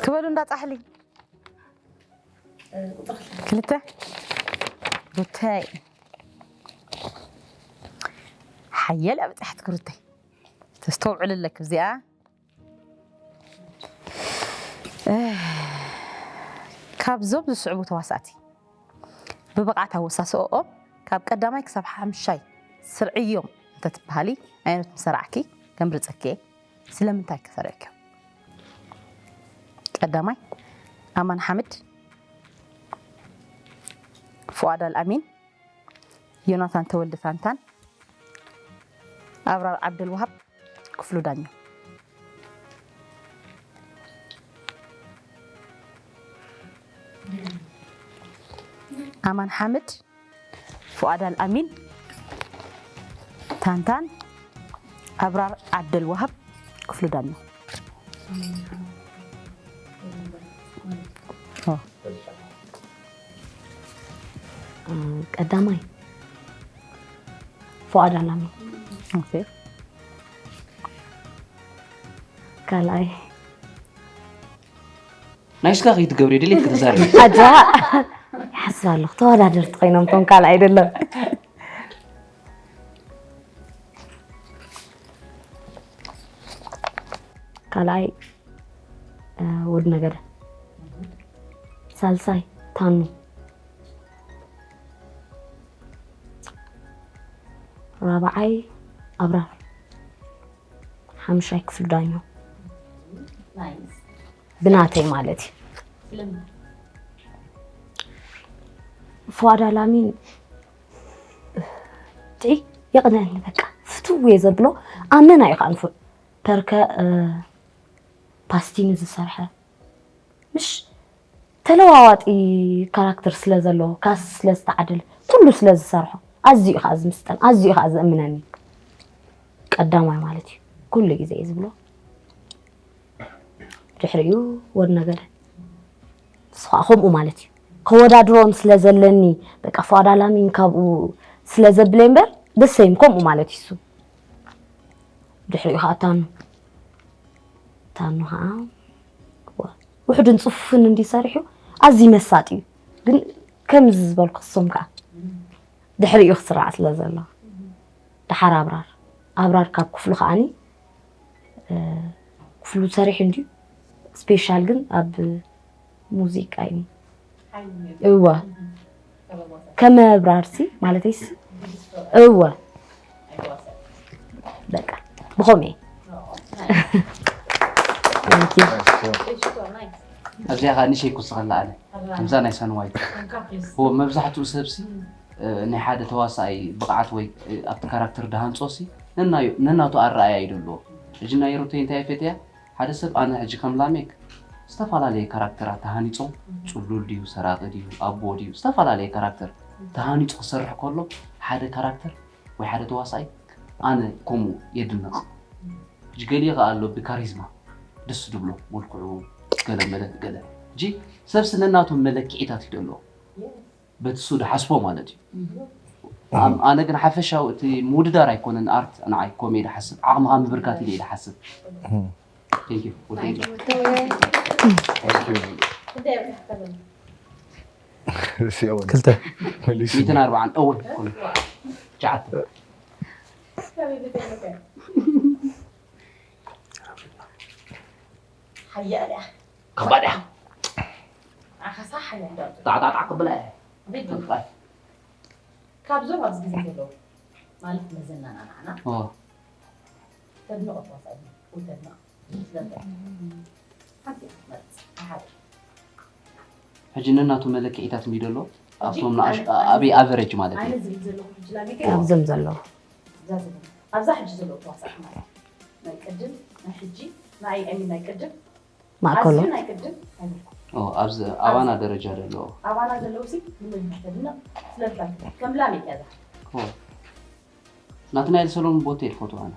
ክበሉ እንዳጻሕሊ ክልተ ሩተይ ሓየል ኣብጻሕት ክሩተይ ተስተውዕል ኣለክ እዚኣ ካብዞም ዝስዕቡ ተዋሳእቲ ብብቕዓት ኣወሳስኦኦም ካብ ቀዳማይ ክሳብ ሓምሻይ ስርዕዮም እንተትበሃሊ ኣየኖት ምሰራዕኪ ከምርፀኪ እየ ስለምንታይ ከሰሪዕኪ ቀዳማይ ኣማን ሓምድ ፍዋድ ኣልኣሚን ዮናታን ተወልደ ታንታን ኣብራር ዓብደልዋሃብ ክፍሉ ዳኛ ኣማን ሓምድ ፍዋድ ኣልኣሚን ታንታን ኣብራር ዓብደልዋሃብ ክፍሉ ዳኛ ቀዳማይ ፍዋድ ኣላሚ ካልኣይ ናይ ስጋ ከይትገብሪ ድሌት ክትዛረቢ ኣጃ ይሓስብ ኣለኹ ተወዳደርቲ ኮይኖም ቶም ካልኣይ ደሎ ካልኣይ ወድ ነገደ ሳልሳይ ታኑ ራብዓይ ኣብራር ሓምሻይ ክፍሉ ዳኛ ብናተይ ማለት እዩ ፍዋድ ኣላሚን ይ የቕነኒ በቃ ፍትው እየ ዘብሎ ኣመና እዩ ከዓ ንፉዕ ፐርከ ፓስቲኒ ዝሰርሐ ምሽ ተለዋዋጢ ካራክተር ስለ ዘለዎ ካስ ስለ ዝተዓደለ ኩሉ ስለ ዝሰርሖ ኣዝዩ ከዓ ዝምስጠን ኣዝዩ ከዓ ዝእምነኒ ቀዳማይ ማለት እዩ ኩሉ ግዜ እዩ ዝብሎ ድሕሪኡ ወድ ነገደ ንሱ ከዓ ከምኡ ማለት እዩ ከወዳድሮም ስለ ዘለኒ በቃ ፍዋድ ኣላሚን ካብኡ ስለ ዘብለይ እምበር ደሰይም ከምኡ ማለት እዩ እሱ ድሕሪኡ ከዓ ታኑ ታኑ ከዓ ውሕድን ፅፉፍን እንዲ ሰሪሑ ኣዝዩ መሳጢ እዩ ግን ከምዚ ዝበልኩ ክሶም ከዓ ድሕሪኡ ክስራዕ ስለ ዘሎ ደሓር ኣብራር ኣብራር ካብ ክፍሉ ከዓኒ ክፍሉ ሰሪሑ እንድዩ ስፔሻል ግን ኣብ ሙዚቃ እዩ እወ ከመብራርሲ ማለተይሲ እወ በቃ ብኸምኡ ኣብዚኣ ከዓ ንሸይ ክውስኸላ ኣነ ከምዛ ናይ ሳንዋይት እዎ መብዛሕትኡ ሰብሲ ናይ ሓደ ተዋሳኣይ ብቕዓት ወይ ኣብቲ ካራክተር ድሃንፆ ሲ ነናቱ ኣረኣያ እዩ ደለዎ ሕጂ ናይ ሩተይ እንታይ ፈትያ ሓደ ሰብ ኣነ ሕጂ ከም ላሜክ ዝተፈላለየ ካራክተራት ተሃኒፆም ፅሉል ድዩ ሰራቂ ድዩ ኣቦ ድዩ ዝተፈላለየ ካራክተር ተሃኒፁ ክሰርሕ ከሎ ሓደ ካራክተር ወይ ሓደ ተዋሳኣይ ኣነ ከምኡ የድንቕ ሕጂ ገሊኡ ከዓ ኣሎ ብካሪዝማ ደስ ድብሎ መልክዑ ገለ መለ ገለ ሕጂ ሰብሲ ነናቶም መለክዒታት እዩ ደለዎ በቲ እሱ ድሓስቦ ማለት እዩ ኣነ ግን ሓፈሻዊ እቲ ምውድዳር ኣይኮነን ኣርት ንዓይ ኮሜ ድሓስብ ዓቕምኻ ምብርካት ኢለ ድሓስብ ክልተ ሚትን ኣርባዓን እውን ኮነ ትሽዓተ ሓያል እያ ከባድ እያ ዓኸሳ ሓያል ዳርቶ ጣዕጣዕጣዕ ክብላ እያ ቤት ካብዞም ኣብዚ ግዜ ዘለዉ ማለት መዘናና ንዓና ተድንቆ ተዋሳእቲ ወይ ተድንቃ ስለምንታይ ሓንቲ ክትመርፅ ኣይሓድር ሕጂ ነናቱ መለክዒታት እንዲ ደሎ ኣብቶም ንኣሽ ኣብይ ኣቨሬጅ ማለት እዩ ኣነ ዝብል ዘለኹ ሕጂ ላሚከ ኣብዞም ዘለዉ እዛ ዝብል ኣብዛ ሕጂ ዘለዉ ተዋሳእቲ ማለት ናይ ቅድም ናይ ሕጂ ናይ ኣይ ሚን ናይ ቅድም ማእከሎ ኣዝዩ ናይ ቅድም ኣይብልኩ ኦ ኣብዚ ኣባና ደረጃ ደሎ ኣባና ዘለዉ ሲ ንምንታይ ተድንቕ ስለምንታይ ከም ላሜክ እያ እዛ ኦ ናትናኤል ሰሎሞን ቦቴ ትፈትዋና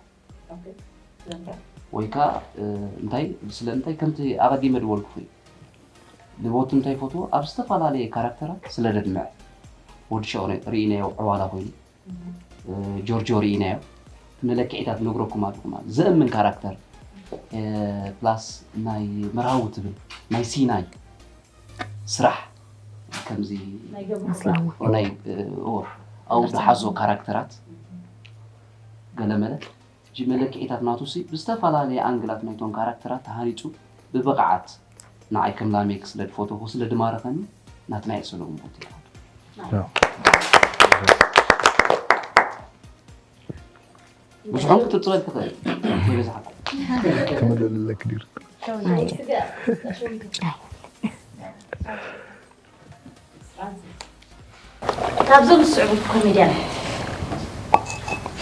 ወይ ከዓ እንታይ ስለምንታይ ከምቲ ኣቐዲመ ዝበልኩ እዩ ንቦቱ እንታይ ይፈትዎ ኣብ ዝተፈላለየ ካራክተራት ስለ ደድምዐ ወዲ ሸቕረ ርኢናዮ ዕዋላ ኮይኑ ጆርጆ ርኢናዮ መለክዒታት ነግረኩም ኣለኹ ማለት ዘእምን ካራክተር ፕላስ ናይ መርሃዊ ትብል ናይ ሲናይ ስራሕ ከምዚ ናይ ገብሩ ናይ ኣብኡ ዝሓዞ ካራክተራት ገለመለ። እጂ መለክዒታት ናቱ ሲ ብዝተፈላለየ ኣንግላት ናይቶም ካራክተራት ተሃኒፁ ብብቕዓት ንዓይ ከም ላሜክ ስለ ዝፈተኹ ስለ ዝማረኸኒ ናትናኤል ሰለሙን ቦቲ ይበሃል። ብዙሖም ክትፅበል ትኽእል ይበዛሓኩም ክምልእልለክ ዲር ካብዞም ዝስዕቡ ኮሜድያን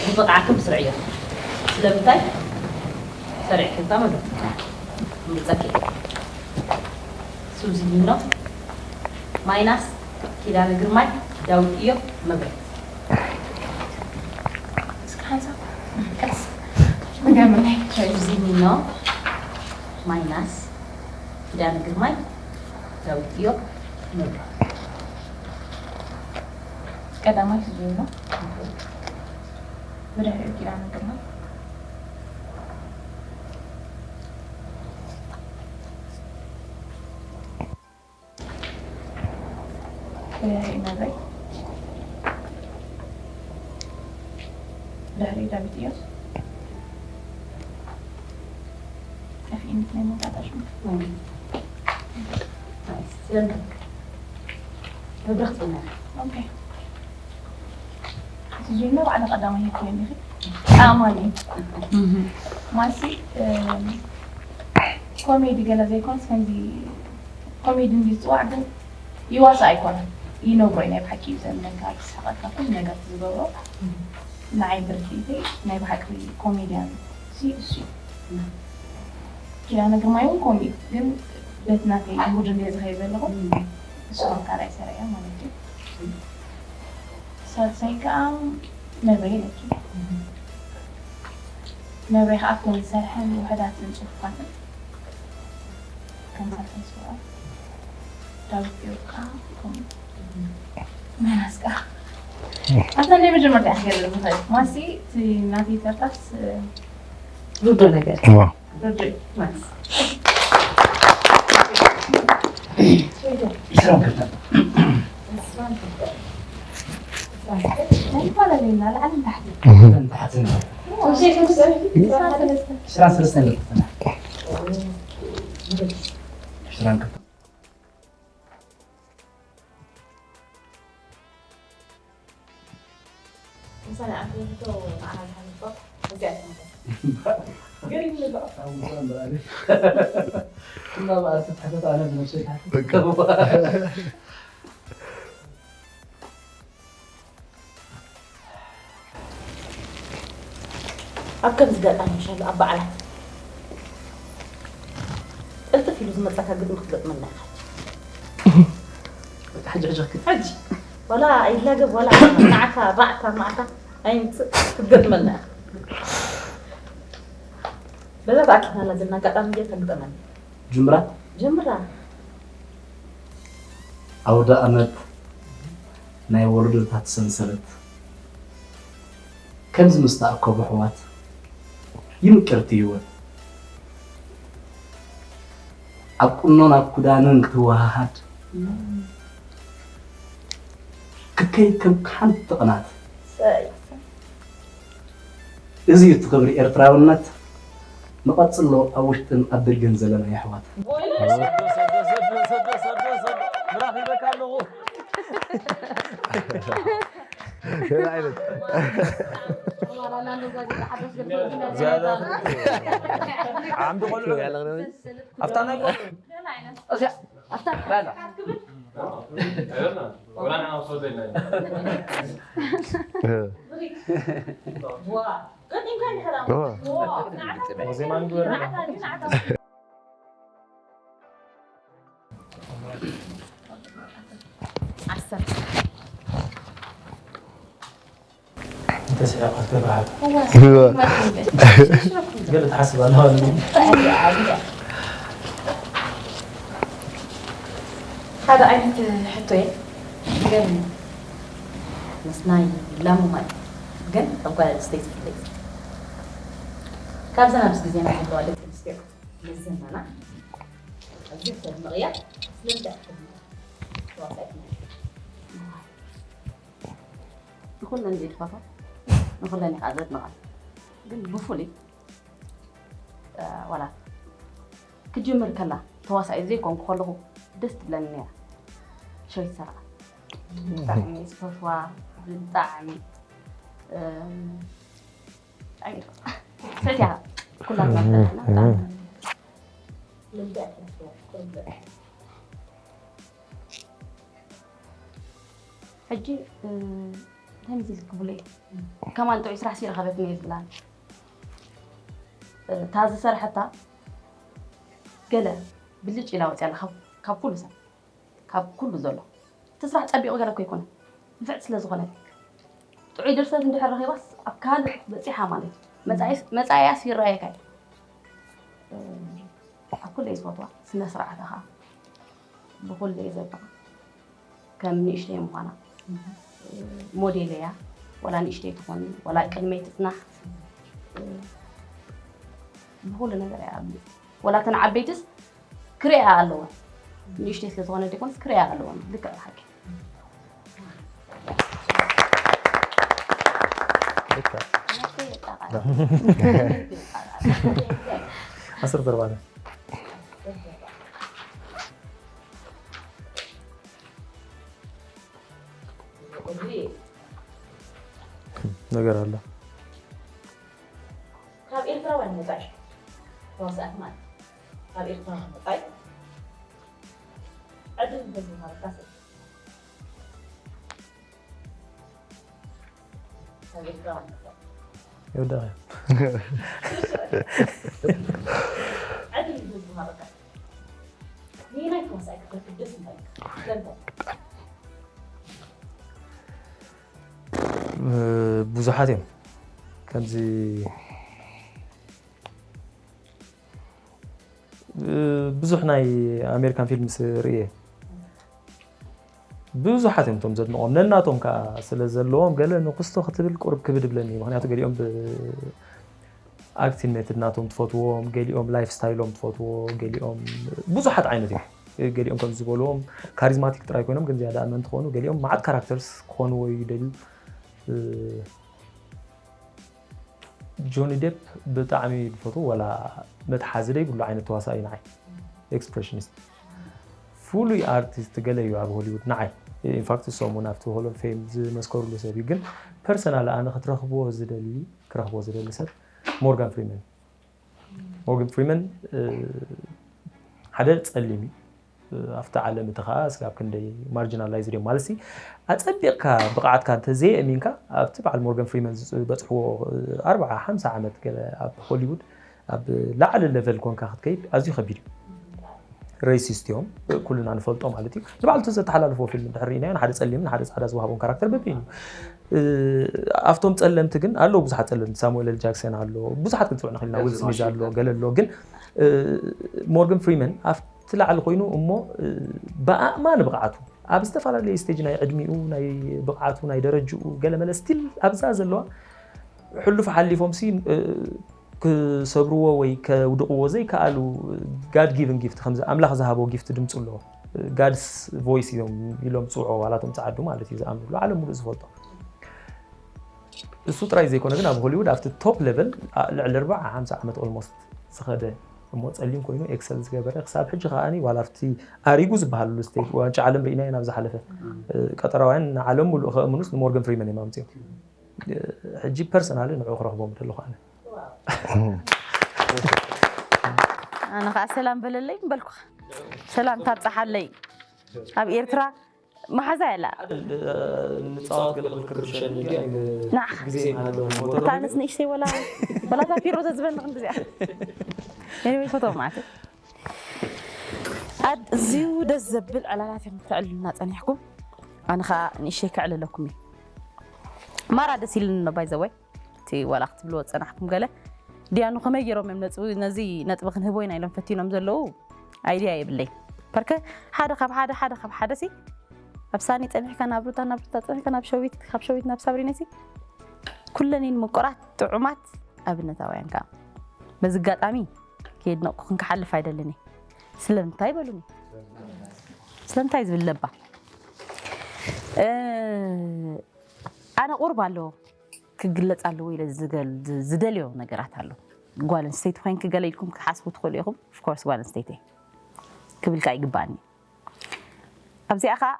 ብብቕዓትኩም ስርዕዮ። ስለምንታይ ሰሪዕኪ እዛ መድረኽ ምርፀኪ እየ። ሱዚ ኒኖ ማይናስ ኪዳነ ግርማይ ዳዊት እዮብ መብሬ። እስኪ ሓንሳብ ቀስ ንገምላይ። ሱዚ ኒኖ ማይናስ ኪዳነ ግርማይ ዳዊት እዮብ መብሬ። ቀዳማይ ስጁ ነው። ብድሕሪኡ ኪዳነ ግርማ። ብድሕሪኡ መብሬ። ብድሕሪኡ ዳዊት እዮብ። ጠፊእኒ ናይ መውዳእታ ሽሙ። ስለምንታይ? መብረኽ ጽንሕ። ኦኬ። እዚ ጅምላ ባዕላ ቀዳማይ ሂብክዮ እንዲኺ። ኣማኒ። ማሲ፣ እም፣ ኮሜዲ ገለ ዘይኮንስ ከምዚ ኮሜዲ እንዲ ዝጽዋዕ ግን ይዋሳ ኣይኮነን። ይነግሮ እዩ ናይ ብሓቂ እዩ ዘምነካ፣ ዝስሕቐካ ኩሉ ነገር ዝገብሮ። ንዓይ ብርድኢተይ ናይ ብሓቂ ኮሜድያን ሲ እሱ እዩ። ኪዳነ ግርማይ እውን ከምኡ እዩ፣ ግን በቲ ናተይ ሙድ እንድየ ዝኸይድ ዘለኹ ንሱ ከም ካልኣይ ሰሪዐ ማለት እዩ። ሳልሳይ ከዓ መብሬ ኢለኪ። መብሬ ከዓ ኣብተን ዝሰርሐን ውሕዳትን ፅሑፋትን ከም ሳልሳይ ሰብኣይ ዳዊት ዮካ ከምኡ መናስ ከዓ ኣብታ ናይ መጀመርታ እያ ክገልጽ ዝኽእል። ማሲ እቲ ናተይ ተርታስ ርዶ ነገር ርዶ ማለት ኣብ ከምዚ ገጣሚ ሻሉ ኣብ በዓላት ጥልጥፍ ኢሉ ዝመፀካ ግጥሚ ክትገጥመልና ኢኻ። ሕጂ ሕጂ ክትብል ሕጂ ዋላ ኣይላገብ ዋላ ንዓኻ ራዕታ ማዕታ ኣይምፅእ ክትገጥመልና ኢኻ። በዛ ተኣኪብናላ ዘለና ኣጋጣሚ ጌርካ ግጠመልና። ጅምራ ጀምራ። ኣውደ ኣመት ናይ ወለዶታት ሰንሰለት ከምዚ ምስ ተኣከቡ ኣሕዋት ይምቅርቲ ህይወት ኣብ ቁኖን ኣብ ኩዳንን ክትወሃሃድ ክትከይድ ከም ሓንቲ ቅናት። እዚ እዩ እቲ ክብሪ ኤርትራውነት። ንቐጽሎ ኣብ ውሽጥን ኣብ ደገን ዘለና የሕዋት። ምን አይነት ዓምዲ ቆልዑ ኣብታ ናይ ቆልዑ እንተስሒቐ ክትብሃል ገለ ትሓስብ ኣለዋ። ሓደ ዓይነት ሕቶ እየ ዝገርም ምስ ናይ ላሙ ማለት ግን ኣብ ጓል ኣንስተይቲ ፍለይ ካብዛ ናብዚ ግዜና ዘለዋ ደቂ ኣንስትዮ መዘናና ኣብዚ ሰብ ምቕያር ስለምንታይ ትኽእል ተዋሳኢት ማለት እዩ? ንኹለን እየ ዝፈትዋ፣ ንኹለን እየ ከዓ ዘድንቐን። ግን ብፍሉይ፣ እ፣ ዋላ ክጅምር ከላ ተዋሳኢት ዘይኮንኩ ከለኹ ደስ ትብለኒ ነይራ። ሸዊት ሰርዓ። ብጣዕሚ እየ ዝፈትዋ፣ ብጣዕሚ፣ እ፣ ብጣዕሚ እየ ዝፈትዋ። ሰትያ ኩላትና ንፈልጥ ኢና፣ ብጣዕሚ። ሕጂ፣ እ፣ ከምዚ ኢልክ ብለይ፣ ከማን ጥዑይ ስራሕ ሲ ረኸበት እየ ዝብላ። እ፣ እታ ዝሰርሐታ ገለ ብልጭ ኢላ ወፅያ ኣላ ካብ፣ ካብ ኩሉ ሰብ፣ ካብ ኩሉ ዘሎ። እቲ ስራሕ ፀቢቑ ገለ እኮ ኣይኮነን፣ ንፍዕቲ ስለ ዝኾነት። ጥዑይ ድርሰት እንድሕር ረኺባስ ኣብ ካልእ በፂሓ ማለት እዩ። መፃኢስ-፣ መፃኢያስ ይረኣየካ እዩ። እ፣ ኣብ ኩለይ ዝፈትዋ ስነ ስርዓታ ከዓ ብኩለይ ዘብኻ ከም ንእሽተይ ምዃና፣ ሞዴል እያ። ዋላ ንእሽተይ ትኾን፣ ዋላ ቅድመይ ትጽናሕ፣ ብኹሉ ነገር እያ ኣብሊጽ። ዋላ እተን ዓበይትስ ክርእያ ኣለወን። ንእሽተይ ስለ ዝኾነ ደይኮነስ ክርእያ ኣለወን። ልክዕ ሓቂ። ልክዕ። ነፍሰይ የጣቕዓኒ። ዓሰርተ ኣርባዕተ። ነገር ኣሎ። ካብ ኤርትራውያን ወጻኢ ተዋሳእቲ ማለት ካብ ኤርትራውያን ወጻኢ ዕድል እንተዝወሃበካ ሰብ ካብ ኤርትራውያን ወጻኢ ይወዳኸ። ዕድል እንተዝወሃበካ ንየናይ ተዋሳኢ ክትረክብ ደስ ምበለካ? ስለምንታይ? ብዙሓት እዮም። ከምዚ ብዙሕ ናይ ኣሜሪካን ፊልምስ ርእየ። ብዙሓት እዮም እቶም ዘድንቖም። ነናቶም ከዓ ስለ ዘለዎም ገለ ንክስቶ ክትብል ቁርብ ክብድ ይብለኒ እዩ። ምኽንያቱ ገሊኦም ብኣክቲንግ ሜትድ ናቶም ትፈትዎም፣ ገሊኦም ላይፍ ስታይሎም ትፈትዎ፣ ገሊኦም ብዙሓት ዓይነት እዮም። ገሊኦም ከም ዝበልዎም ካሪዝማቲክ ጥራይ ኮይኖም ግን ዝያዳ መን ትኾኑ፣ ገሊኦም መዓት ካራክተርስ ክኾንዎ ይደልዩ። እ፣ ጆኒ ዴፕ ብጣዕሚ ዝፈትዎ፣ ዋላ መትሓዚ ዘይብሉ ዓይነት ተዋሳኢ ንዓይ፣ ኤክስፕሬሽኒስት። ፍሉይ ኣርቲስት ገለ እዩ ኣብ ሆሊውድ ንዓይ። ኢንፋክት እሶም እውን ኣብቲ ሆል ኦፍ ፌም ዝመስከሩሉ ሰብ እዩ። ግን ፐርሰናል ኣነ ክትረኽብዎ ዝደሊ፣ ክረኽብዎ ዝደሊ ሰብ ሞርጋን ፍሪመን። ሞርጋን ፍሪመን፣ እ፣ ሓደ ጸሊም እዩ። እ፣ ኣብቲ ዓለም እቲ ኸኣ ስጋብ ክንደይ ማርጂናላይዝድ እዮም ማለት ሲ፣ ኣጸቢቕካ ብቕዓትካ እንተዘየእሚንካ፣ ኣብቲ በዓል ሞርጋን ፍሪመን ዝበጽሕዎ፣ እ፣ ኣርብዓ፣ ሓምሳ ዓመት ገለ ኣብ ሆሊውድ ኣብ ላዕሊ ሌቨል ኮንካ ክትከይድ ኣዝዩ ከቢድ እዩ። ሬሲስት እዮም፣ ኩልና ንፈልጦ ማለት እዩ። ንባዕሉ እቲ ዘተሓላልፎ ፊልም እንድሕር ርኢናዮ፣ ንሓደ ጸሊምን ንሓደ ጻዕዳ ዝወሃቦም ካራክተር በበይኑ እዩ። እ፣ ኣብቶም ጸለምቲ ግን ኣለዉ ብዙሓት ጸለምቲ፣ ሳሙኤል ኤል ጃክሰን ኣሎ፣ ብዙሓት ክንጽውዕ ንኽእል ኢና፣ ዊል ዴንዝል ስሚዝ ኣሎ፣ ዋሽንግተን። ገለ ኣሎ። ግን፣ እ፣ ሞርጋን ፍሪመን ኣብቲ ላዕሊ ኮይኑ እሞ፣ እ፣ ብኣእማኒ ብቕዓቱ ኣብ ዝተፈላለየ ስቴጅ ናይ ዕድሚኡ፣ ናይ ብቕዓቱ፣ ናይ ደረጅኡ ገለ መለ ስቲል ኣብዛ ዘለዋ ሕሉፍ ሓሊፎም ሲ፣ እ፣ ክሰብርዎ ወይ ከውድቕዎ ዘይከኣሉ ጋድ ጊቭን ጊፍት፣ ከምዚ ኣምላኽ ዝሃቦ ጊፍት ድምፂ ኣለዎ። ጋድስ ቮይስ እዮም ኢሎም ዝፅውዕዎ ዋላ እቶም ፃዓዱ ማለት እዩ ዝኣምንሉ፣ ዓለም ሙሉእ ዝፈልጦ። እሱ ጥራይ ዘይኮነ ግን ኣብ ሆሊውድ ኣብቲ ቶፕ ሌቨል ልዕሊ ኣርብዓ ሓምሳ ዓመት ኦልሞስት ዝኸደ እሞ ጸሊም ኮይኑ ኤክሰል ዝገበረ ክሳብ ሕጂ ከኣ ዋላ ኣብቲ ኣሪጉ ዝበሃለሉ ስቴጅ ዋንጫ ዓለም ርኢናዮ ናብ ዝሓለፈ፣ እ፣ ቀጠራውያን ንዓለም ሙሉእ ከእምኑስ ንሞርጋን ፍሪመን እዮም ኣምጺኦም። እ፣ ሕጂ ፐርሰናሊ ንዕኡ ክረኽቦ ምደለኹ ኣነ። ኣነ ከዓ ሰላም በለለይ ምበልኩኻ። ሰላም ታብፅሓለይ። ኣብ ኤርትራ መሓዛ የላ። ንፃወት ገለ ክብል ክርብሸኒ ግን ንዓኻ። ግዜ ይሃለወ ሞተር እታ ኣነስ ንእሽተይ ወላ ወላ እታ ፒሮ ዘዝበኒ ክንዲ እዚኣ። ኤኒወይ ፈተው ማለት ኣዝዩ ደስ ዘብል ዕላላት እዮም ክተዕልሉና ጸኒሕኩም። ኣነ ኸዓ ንእሽተይ ከዕልለኩም እዩ። ማራ ደስ ኢሉኒ ኣሎ ባይ ዘ ወይ። እቲ ዋላ ክትብልዎ ዝጸናሕኩም ገለ ዲያኑ ከመይ ገይሮም እዮም ነጽ-፣ ነዚ ነጥቢ ክንህቦ ኢና ኢሎም ፈቲኖም ዘለዉ ኣይድያ የብለይ። ፐርከ ሓደ ካብ ሓደ፣ ሓደ ካብ ሓደ ሲ ኣብ ሳኒ ጸኒሕካ ናብ ሩታ፣ ናብ ሩታ ጸኒሕካ ናብ ሸዊት፣ ካብ ሸዊት ናብ ሳብሪና ሲ ኩለኒን ምቁራት ጥዑማት ኣብነታውያን ከኣ። በዚ ኣጋጣሚ ከየድነቕኩኽን ክሓልፍ ኣይደልን እየ። ስለምንታይ በሉኒ? ስለምንታይ ዝብል ለባ? እ፣ ኣነ ቁርብ ኣለዎ፣ ክግለጽ ኣለዎ ኢለ ዝገል-፣ ዝደልዮ ነገራት ኣሎ። ጓል ኣንስተይቲ ኮይንኪ ገለ ኢልኩም ክትሓስቡ ትኽእሉ ኢኹም። Of course ጓል ኣንስተይቲ እየ ክብል ከኣ ይግባኣኒ። ኣብዚኣ ከኣ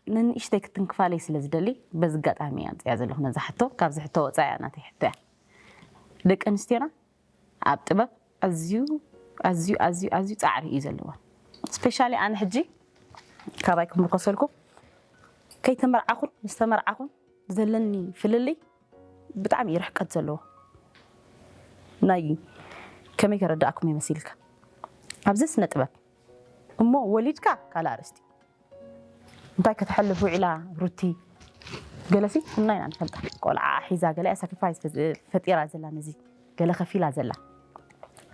ንንእሽተይ ክትንክፋለይ ስለ ዝደሊ፣ በዚ ኣጋጣሚ እየ ኣምፅያ ዘለኹ ነዛ ሕቶ። ካብዚ ሕቶ ወፃኢ እያ ናተይ ሕቶ እያ። ደቂ ኣንስትዮና ኣብ ጥበብ ኣዝዩ፣ ኣዝዩ፣ ኣዝዩ፣ ኣዝዩ ፃዕሪ እዩ ዘለወን። ስፔሻሊ ኣነ ሕጂ ካባይ ክምርኮሰልኩም፣ ከይተመርዓኹን ምስ ተመርዓኹን ዘለኒ ፍልልይ ብጣዕሚ እዩ ርሕቀት ዘለዎ። ናይ ከመይ ከረዳእኩም እየ መሲልካ? ኣብዚ ስነ ጥበብ እሞ ወሊድካ ካልእ ኣርእስቲ። እንታይ ከተሕልፍ ውዒላ ሩቲ? ገለሲ እና ኢና ንፈልጣ። ቆልዓ ሒዛ ገለ እያ ሳክሪፋይስ ፈጢራ ዘላ ነዚ። ገለ ከፊላ ዘላ።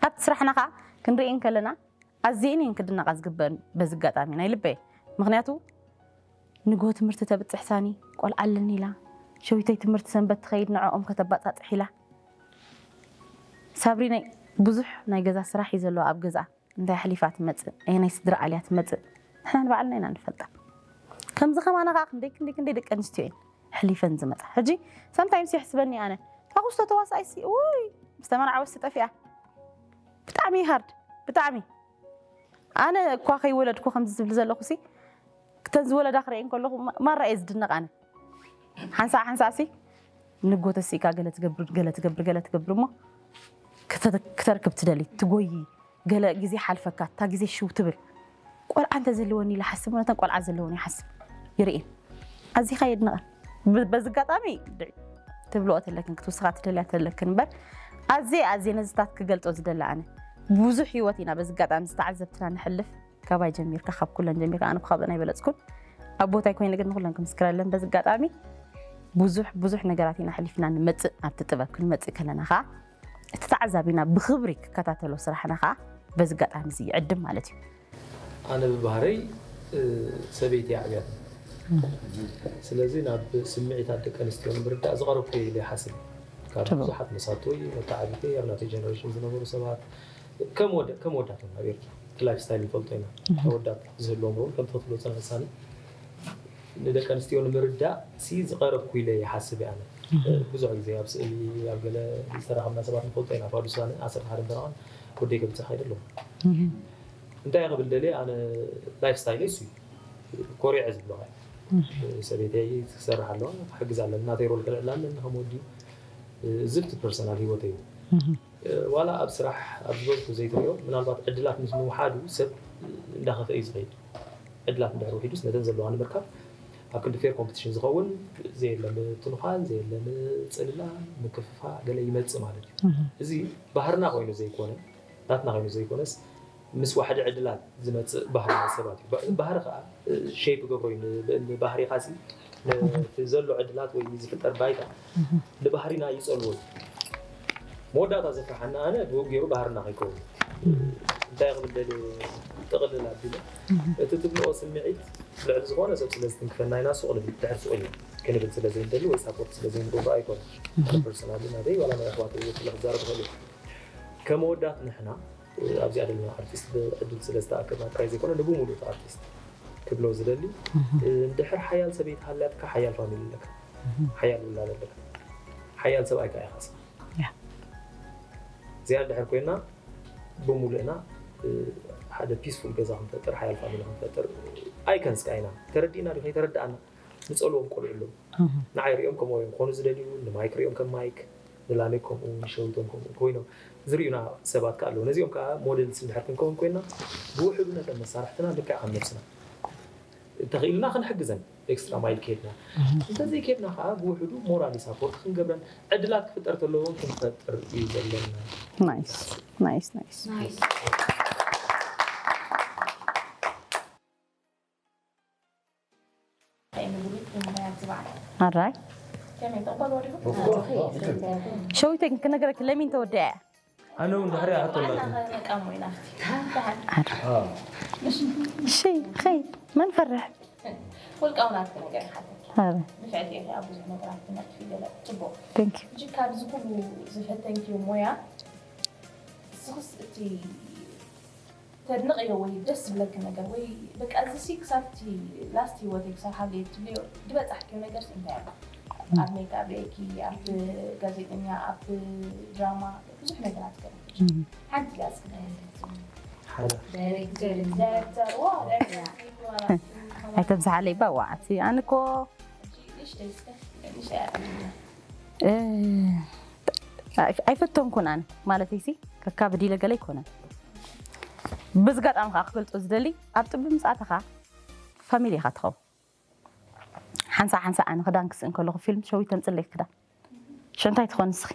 ኣብቲ ስራሕና ኸዓ ክንርኢ እንከለና ኣዝየን እየን ክድነቓ ዝግበእን በዚ ኣጋጣሚ ናይ ልበይ። ምኽንያቱ ንግሆ ትምህርቲ ተብጽሕ ሳኒ ቆልዓ ኣለኒ ኢላ፣ ሸዊተይ ትምህርቲ ሰንበት ትኸይድ ንዕኦም ከተባጻጽሕ ኢላ። ሳብሪነይ ብዙሕ ናይ ገዛ ስራሕ እዩ ዘለዋ ኣብ ገዛ። እንታይ ኣሕሊፋ ትመጽእ? ኣየናይ ስድራ ኣልያ ትመጽእ? ንሕና ንባዕልና ኢና ንፈልጣ። ከምዚ ከማና ኸዓ ክንደይ፣ ክንደይ፣ ክንደይ ደቂ ኣንስትዮ እየን ኣሕሊፈን ዝመጻ። ሕጂ sometimes የሕስበኒ ኣነ፣ ታኹስቶ ተዋሳኣይሲ፣ ውይ፣ ምስ ተመርዓወትሲ ጠፊኣ። ብጣዕሚ ሃርድ፣ ብጣዕሚ። ኣነ እኳ ከይወለድኩ ከምዚ ዝብል ዘለኹሲ፣ ክተን ዝወለዳ ክርእየን ከለኹ ማ-፣ ማራ እየ ዝድነቕ ኣነ። ሓንሳእ ሓንሳእሲ ንጎተሲካ ገለ ትገብር፣ ገለ ትገብር፣ ገለ ትገብር እሞ ክተ-፣ ክተርክብ ትደሊ፣ ትጎይ፣ ገለ ግዜ ሓልፈካ፣ እታ ግዜ ሽው ትብል። ቆልዓ እንተዘለወኒ ኢለ ሓስብ፣ ነተን ቆልዓ ዘለወን ይሓስብ፣ ይርእየን። ኣዚኻ የድንቐን። ብ-፣ በዚ ኣጋጣሚ ድዒ ትብልኦ ተለክን፣ ክትውስኻ ትደልያ ተለክን እምበር፣ ኣዝየ፣ ኣዝየ ነዚታት ክገልጾ ዝደሊ ኣነ። ብዙሕ ህይወት ኢና በዚ ኣጋጣሚ ዝተዓዘብትና ንሕልፍ። ካባይ ጀሚርካ፣ ካብ ኩለን ጀሚርካ፣ ኣነ ካብአን ኣይበለጽኩን። ኣብ ቦታይ ኮይነ ግን ንኩለን ክምስክረለን በዚ ኣጋጣሚ ብዙሕ፣ ብዙሕ ነገራት ኢና ኣሕሊፍና ንመጽእ፣ ኣብቲ ጥበብ ክንመጽእ ከለና ኸዓ እቲ ተዓዛቢና ብኽብሪ ክከታተሎ ስራሕና ኸዓ በዚ ኣጋጣሚ እዚ ይዕድም ማለት እዩ። ኣነ ብባህረይ፣ እ፣ ሰበይቲ እያ ዓብያትኒ። ስለዚ ናብ ስምዒታት ደቂ ኣንስትዮ ንምርዳእ ዝቐረብኩ እየ ኢለ ይሓስብ። ካብ ትብሎ። ብዙሓት መሳቱይ፣ መተዓቢተይ፣ ኣብ ናተይ ጀነሬሽን ዝነበሩ ሰባት፣ ከም ወደ-፣ ከም ወዳት እውን ኣብ ኤርትራ እቲ ላይፍ ስታይል ንፈልጦ ኢና። እህ። ኣወዳት ዝህልዎም እውን ከም ትኽትሎ ዝጸንሐ ሳኒ ንደቂ ኣንስትዮ ንምርዳእ ሲ ዝቐረብኩ ኢለ ይሓስብ እየ ኣነ። እህ። ብዙሕ ግዜ ኣብ ስእሊ፣ ኣብ ገለ ዝተራኸብና ሰባት ንፈልጦ ኢና። ፋዱሳን ዓሰርተ ሓደ እንተረኸን ወደይ ከብጽሕ ከይደ ኣለኹ። እህ። እንታይ ክብል ደልየ፣ ኣነ ላይፍ ስታይለይ እሱ እዩ። ኮሪዐ ዝብሎ እህ። ሰበይተይ ትሰርሕ ኣለዋ፣ ክሕግዝ ኣለኒ፣ ናተይ ሮል ከልዕል ኣለኒ ከም ወዲ። እዚ እቲ ፐርሰናል ህይወተይ እዩ። እህ። ዋላ ኣብ ስራሕ ኣብ ዝበዝሑ ዘይትሪኦ፣ ምናልባት ዕድላት ምስ ምውሓዱ ሰብ እንዳኸፍአ እዩ ዝኸይድ። ዕድላት እንድሕር ውሒዱስ ነተን ዘለዋ ንምርካብ ኣብ ክንዲ ፌር ኮምፒቲሽን ዝኸውን፣ ዘየለ ምትንዃል፣ ዘየለ ምጽልላ፣ ምክፍፋ ገለ ይመጽእ ማለት እዩ። እህ። እዚ ባህርና ኮይኑ ዘይኮነ፣ ናትና ኮይኑ ዘይኮነስ፣ ምስ ዋሕዲ ዕድላት ዝመጽእ ባህሪ ናይ ሰባት እዩ። ባ-፣ ባህሪ ኸዓ፣ እ፣ ሼፕ ገብሮ እዩ። ን-፣ ብ-፣ ንባህሪኻሲ፣ ን-፣ እቲ ዘሎ ዕድላት ወይ ዝፍጠር ባይታ እህ። ንባህሪና ይጸልዎ እዩ። መወዳእታ ዘፍርሓና ኣነ ብኡ ገይሩ ባህርና ከይከውን። እህ። እንታይ ክብል ደልየ ጥቕልል ኣቢለ፣ እህ። እቲ ትብልኦ ስምዒት ልዕሊ ዝኾነ ሰብ ስለ ዝትንክፈና ኢና ሱቕ ንብል፣ ድሕር ሱቕ ኢልና ክንብል ስለ ዘይንደሊ ወይ ሳፖርት ስለ ዘይንገብሮ ኣይኮነን። እህ። ፐርሰናሊ ናተይ ዋላ ናይ ኣሕዋተይ ወኪለ ክዛረብ እኽእል እየ። ከም መወዳእታ ንሕና፣ እ፣ ኣብዚኣ ዘለና ኣርቲስት ብዕድል ስለ ዝተኣከብና ጥራይ ዘይኮነ፣ ንብሙሉእ እቲ ኣርቲስት ክብሎ ዝደሊ፣ እህ። እ፣ እንድሕር ሓያል ሰበይቲ ሃልያትካ፣ ሓያል ፋሚሊ ኣለካ፣ እህ። ሓያል ውላድ ኣለካ፣ ሓያል ሰብኣይ ከኣ ኢኻ። ያ። እዚኣ እንድሕር ኮይና፣ ብሙሉእና፣ እ፣ ሓደ ፒስፉል ገዛ ክንፈጥር፣ ሓያል ፋሚሊ ክንፈጥር ኣይከንስካ ኢና። ተረዲእና ድዩ ከይተረዳእና፣ ንጸልዎም ቆልዑ ኣለዉ። እህ። ንዓይ ሪኦም ከምኡ እዮም ክኾኑ ዝደልዩ፣ ንማይክ ሪኦም ከም ማይክ፣ ንላሜክ ከምኡ፣ ንሸዊቶም ከምኡ ኮይኖም ዝርእዩና ሰባት ከኣ ኣለዉ። ነዚኦም ከኣ ሞዴልስ እንድሕር ክንከውን ኮይንና፣ ብውሕዱ ነተን መሳርሕትና ልክዕ ከም ነብስና እንተኽኢልና ክንሕግዘን፣ ኤክስትራ ማይል ከይድና። እህ። እንተዘይከይድና ከኣ ብውሕዱ ሞራሊ ሳፖርት ክንገብረን፣ ዕድላት ክፍጠር ተለዎ እውን ክንፈጥር እዩ ዘለና። ናይስ፣ ናይስ፣ ናይስ። ናይስ። ኣራይ። ከመይ ትቕበልዎ ዲኹም? ኦፍ ኮርስ፣ ኦፍ ኮርስ። ሸዊተይ ክነግረኪ ለሚን ተወዲኣ እያ። ኣነ እውን ድሕሪኣ ሕቶ ኣላትኒ። ኣረ። እሺ፣ ኸይ፣ መን ፈርሕ? ውልቃዊ ናትኪ ነገር ይሓተኪ። ኣረ። ንፍዕቲ ኢኺ ኣብ ብዙሕ ነገራት ትነጥፊ ገለ ጽቡቕ። Thank you። ሕጂ ካብዚ ኩሉ ዝፈተንክዮ ሞያ፣ ንስኽስ እቲ ተድንቕዮ ወይ ደስ ዝብለኪ ነገር ወይ በቃ እዚ ሲ ክሳብ እቲ ላስት ህይወተይ ክሳብ ሓልየ ትብልዮ ዝበጻሕክዮ ነገር ሲ እንታይ ኣሎ? ኣብ ሜክኣፕ ርእየኪ፣ ኣብ ጋዜጠኛ፣ ኣብ ድራማ ብዙሕ ነገራት ገለ ሓንቲ እያ እስኪ ናይ ሓደ ዳይሬክተር ዳይሬክተር ዋ ዳይሬክተር ኣይተብዝሓለይ ባዋ እቲ ኣነ እኮ ንእሽተይ እስከ ንእሽተይ ኣዕልልና እ፣ ኣይ- ኣይፈተንኩን ኣነ ማለት ሲ ከካብድ ኢለ ገለ ኣይኮነን። ብዝጋጣሚ ከዓ ክገልፆ ዝደሊ ኣብ ጥቢ ምፅኣትኻ ፋሚሊ ኢኻ ትኸውን። ሓንሳ ሓንሳ ኣነ ክዳን ክስእን ከለኹ ፊልም ሸዊት ተምፅለይ ክዳን ሽንታይ ትኾን ንስኺ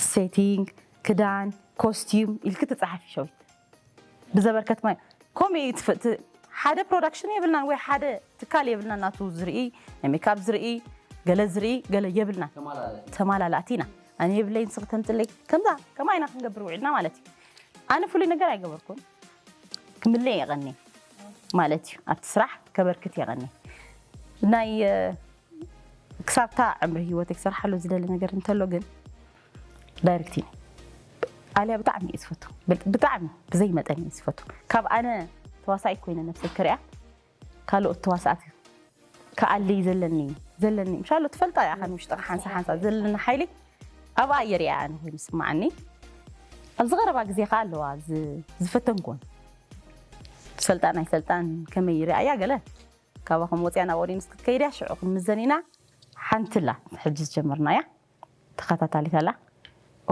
ሴቲንግ ክዳን ኮስቲዩም ኢልክ ትፀሓፊ ሸዊት ብዘበርከት ማይ ከምኡ እዩ ትፍ- ት- ሓደ ፕሮዳክሽን የብልናን ወይ ሓደ ትካል የብልናን ናቱ ዝርኢ ናይ ሜካፕ ዝርኢ ገለ ዝርኢ ገለ የብልናን ተማላላእቲ ኢና ኣነ የብለይ ንስኺ ተምፅለይ ከምዛ ከማይና ክንገብር ውዒልና ማለት እዩ ኣነ ፍሉይ ነገር ኣይገበርኩን ክምለይ የቐኒ ማለት እዩ ኣብቲ ስራሕ ከበርክት የቐኒ ናይ ክሳብታ ዕምሪ ህይወተይ ክሰርሓሉ ዝደሊ ነገር እንተሎ ግን ዳይሬክቲንግ ኣልያ ብጣዕሚ እየ ዝፈቱ ብጣዕሚ ብዘይ መጠን እየ ዝፈቱ ካብ ኣነ ተዋሳኢት ኮይነ ነብሰይ ክሪኣ ካልኦት ተዋሳእቲ ክኣልይ ዘለኒ ዘለኒ ምሻሎ ትፈልጣ እያ ካብ ውሽጥኻ ሓንሳ ሓንሳ ዘለኒ ሓይሊ ኣብኣ እየ ሪኣ ኣነ ኮይኑ ስማዓኒ ኣብዚ ቀረባ ግዜ ከዓ ኣለዋ ዝፈተንኩን ሰልጣን ኣይሰልጣን ከመይ ይርኣያ ገለ ካባኹም ወፅያ ናብ ኦዲንስ ክትከይድ እያ ሽዑ ክንምዘን ኢና ሓንቲ ላ ሕጂ ዝጀመርናያ ተኸታታሊት ኣላ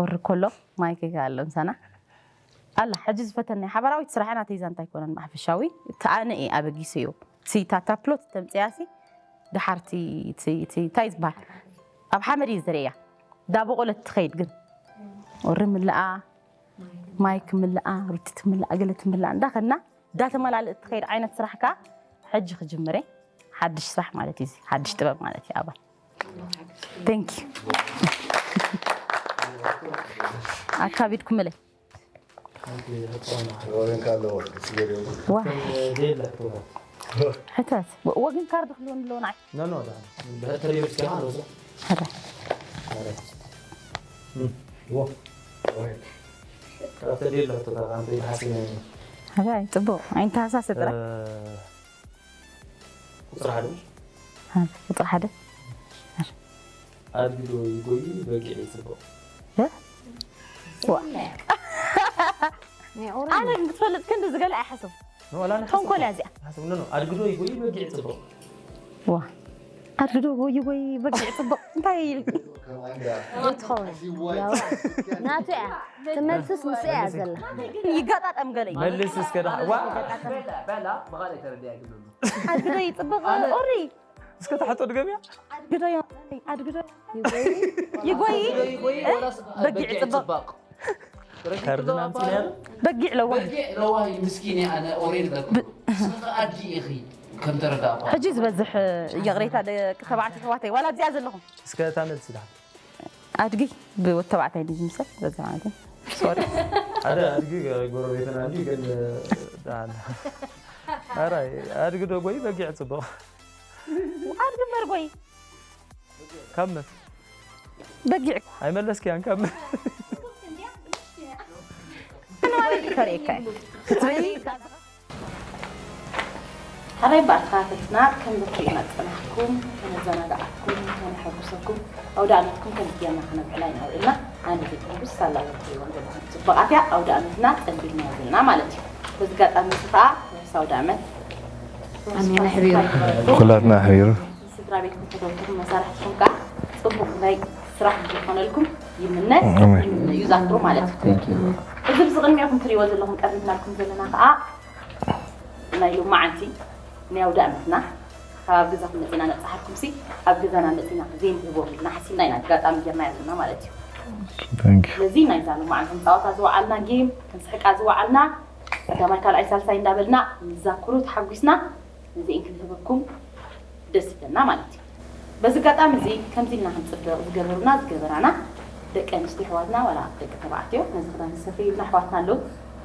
ኦሪ ኮሎ ማይክ ኣሎ ምሳና ኣላ ሕጂ ዝፈተናይ ሓበራዊት ስራሕና ተይዛ እንታይ ኮነን ማሕፈሻዊ ተኣነ እየ ኣበጊሰዮ እቲ ታታ ፕሎት ተምፅያሲ ድሓርቲ እንታይ ዝበሃል ኣብ ሓመድ እዩ ዝርእያ ዳበቆለት ትኸይድ ግን ኦሪ ምልኣ ማይክ ምልኣ ሩቲ ትምልኣ ገለ ትምልኣ እንዳኸድና እንዳተመላለእት ትኸይድ ዓይነት ስራሕ ከዓ ሕጂ ክጅምር እየ ሓድሽ ስራሕ ማለት እዩ ሓድሽ ጥበብ ማለት እዩ ኣባይ thank you ኣካቢድኩምለይ ወገን ካለ ወርቅ ስገሪው ዋ ሕተት ወግን ካርድ ክልውን ኣለዎ ንዓይ ኖ ኖ ዳ ተሪር ስኪ ሀሎ ሕረ ተሪር ለቶ ታንተ ይሐስነ ሕረ ጽቡቅ ኣይንተሃሳሰ ጥራሕ ቁጥር ሓደ ቁጥር ሓደ ኣድግዶ ይጎይ በጊዕ ይጽበው ኣነ ክትፈልጥ ክንዲ ዝገለ ኣይሓስብ ተንኮል እያ እዚኣ ሓስብ ኖ ኣድግዶ ይጎይ በጊዕ ይጽበው ዋ ኣድግዶ ጎይ ጎይ በጊዕ ጽቡቅ እንታይ ትኸውን ናቱ እያ ትመልስስ ምስ እያ ዘላ ይጋጣጠም ገለ እዩ መልስ እስከ ዳ ዋ ኣድግዶ ይጽብቅ ኦሪ እስከ ተሕቶ ድገምያ ኣድግዶ ኣድግዶ ይጎይ በጊዕ ጽብቅ ካርድና ምጽንያ በጊዕ ለዋ በጊዕ ለዋይ ምስኪን እየ ኣነ ኦሬ ንገርኩ ስኻ ኣድጊ ኢኺ ከም ተረዳእኳ ሕጂ ዝበዝሕ ይቕሬታ ደቂ ተባዕትዮ ኣሕዋተይ ዋላ ኣብዚኣ ዘለኹም እስከ እታ መልሲ ዳ ኣድጊ ብወዲ ተባዕታይ ድዩ ዝምሰል በዚ ማለት እዩ ሶሪ ሓደ ኣድጊ ጎረቤትና እንዲ ግን ዳን ኣራይ ኣድጊ ዶ ጎይ በጊዕ ጽቡቕ ኣድጊ እምበር ጎይ ካብ መን በጊዕ ኣይመለስክያን ካብ መን ንዋሪ ከርእየካ ክትርኢ ሓራይ ባርካትና ከም ዘትሪእና ዝፀናሕኩም ከነዘናግዓኩም ከነሐጉሰኩም ኣውደ ዓመትኩም ከም ዝገርና ክነብዕላ ኢና ውዒልና ኣነ ዘይኮንኩስ ሳላ ዘትሪእዎም ዘለኹም ፅቡቃት እያ ኣውደ ዓመትና ፀንቢልና ዘለና ማለት እዩ በዚ ኣጋጣሚ እዚ ከዓ ርሑስ ኣውደ ዓመት ኣሜን ኣሕቢሩ ኩላትና ኣሕቢሩ ስድራ ቤትኩም ተዘውትሩ መሳርሕትኩም ከዓ ፅቡቅ ናይ ስራሕ ዝኾነልኩም ይምነ ኣሜን። ይምነ እዩ ዛትሩ ማለት እዩ እዚ ብዚ ቅድሚኹም ትሪእዎ ዘለኹም ቀሪብናልኩም ዘለና ከዓ ናይ ሎማዓንቲ ናይ ኣውደ ዓመትና ካብ ኣብ ገዛኹም መፂና ነብፅሓልኩም ሲ ኣብ ገዛና መፂና ዘይንህቦም ኢልና ሓሲብና ኢና ኣጋጣሚ ጌርና ዘለና ማለት እዩ Thank you. ስለዚ ናይዛ ሎማዓንቲ ክንፃወታ ዝወዓልና ጌም ክንስሕቃ ዝወዓልና ቀዳማይ ካልኣይ ሳልሳይ እንዳበልና ንዛክሩ ተሓጒስና ነዚአን ክንህበኩም ደስ ይብለና ማለት እዩ በዚ ኣጋጣሚ እዚ ከምዚ ኢልና ክንፅብቕ ዝገበሩና ዝገበራና ደቂ ኣንስትዮ ኣሕዋትና ዋላ ደቂ ተባዕትዮ ነዚ ክዳን ዝሰፈዩልና ኣሕዋትና ኣለዉ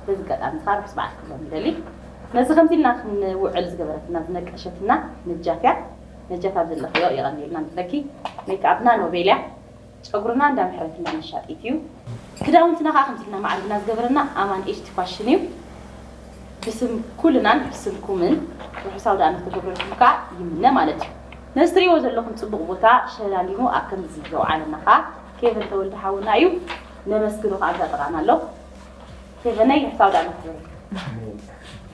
በዚ ኣጋጣሚ እዚ ከዓ ርሑስ በዓል ክብሎም ይደሊ ነዚ ከምዚ ኢልና ክንውዕል ዝገበረትና ዝነቀሸትና ነጃት እያ ነጃት ኣብ ዘለኽዮ የቐንየልና ንብለኪ ሜክኣፕና ኖቤል እያ ጨጉርና እንዳ ምሕረት እንዳ መሻጢት እዩ። ክዳውንትና ከዓ ከምዚ ኢልና ማዕሪግና ዝገበረና ኣማን ኤች ቲ ፋሽን እዩ። ብስም ኩልናን ብስምኩምን ርሑስ ኣውደ ዓመት ክገብረልኩም ከዓ ይምነ ማለት እዩ። ነዚ ትሪእዎ ዘለኹም ፅቡቕ ቦታ ሸላሊሙ ኣብ ከምዚ ዘውዓለና ከዓ ኬቨን ተወልደ ሓውና እዩ። ነመስግኖ ከዓ ኣብዛ ጥቓና ኣሎ። ኬቨነይ ርሑስ ኣውደ ዓመት ክገብረልኩም።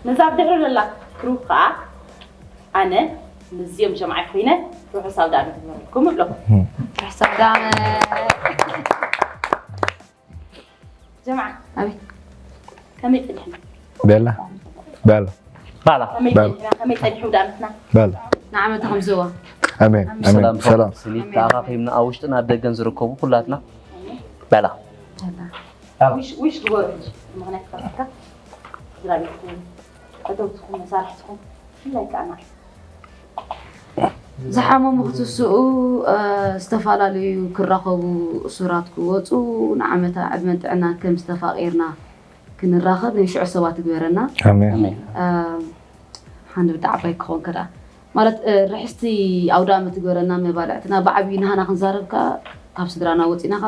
ነዛ ብድሕሪ ዘላ ክሩብ ከዓ ኣነ ምስዚኦም ጀምዓይ ኮይነ ርሑስ ኣውደ ዓመት ይግበረልኩም እብሎም። ርሑስ ኣውደ ዓመት። ጀምዓ ኣቤት። ከመይ ጸኒሕና? ቤላ ቤላ ባላ ከመይ ባል- ጸኒሕና? ከመይ ጸኒሑ ኣውደ ዓመትና? ቤላ ንዓመት ከምዝዋ ኣሜን ኣሜን ሰላም ሰላም ስኒት ተኣኻኺብና ኣብ ውሽጥን ኣብ ደገን ዝርከቡ ኩላትና በላ ዊሽ ዊሽ ግበሩ ሕጂ ምኽንያት ከስካ ስድራ ቤትኩም ፈተውትኩም መሳርሕትኩም ብፍላይ ከኣ ንዓይ ዝሓመሙ ክትስኡ ዝተፈላለዩ ክራኸቡ እሱራት ክወፁ ንዓመታ ዕድመን ጥዕናን ከም ዝተፋቂርና ክንራኸብ ናይ ሽዑ ሰባት ይግበረና። ኣሜን ሓንድ ብጣዕ ዓባይ ክኸውን ከዳ ማለት ርሕስቲ ኣውደ ዓመት ይግበረና። መባልዕትና ብዓብዩ ንሃና ክንዛረብ ከ ካብ ስድራና ወፂና ከ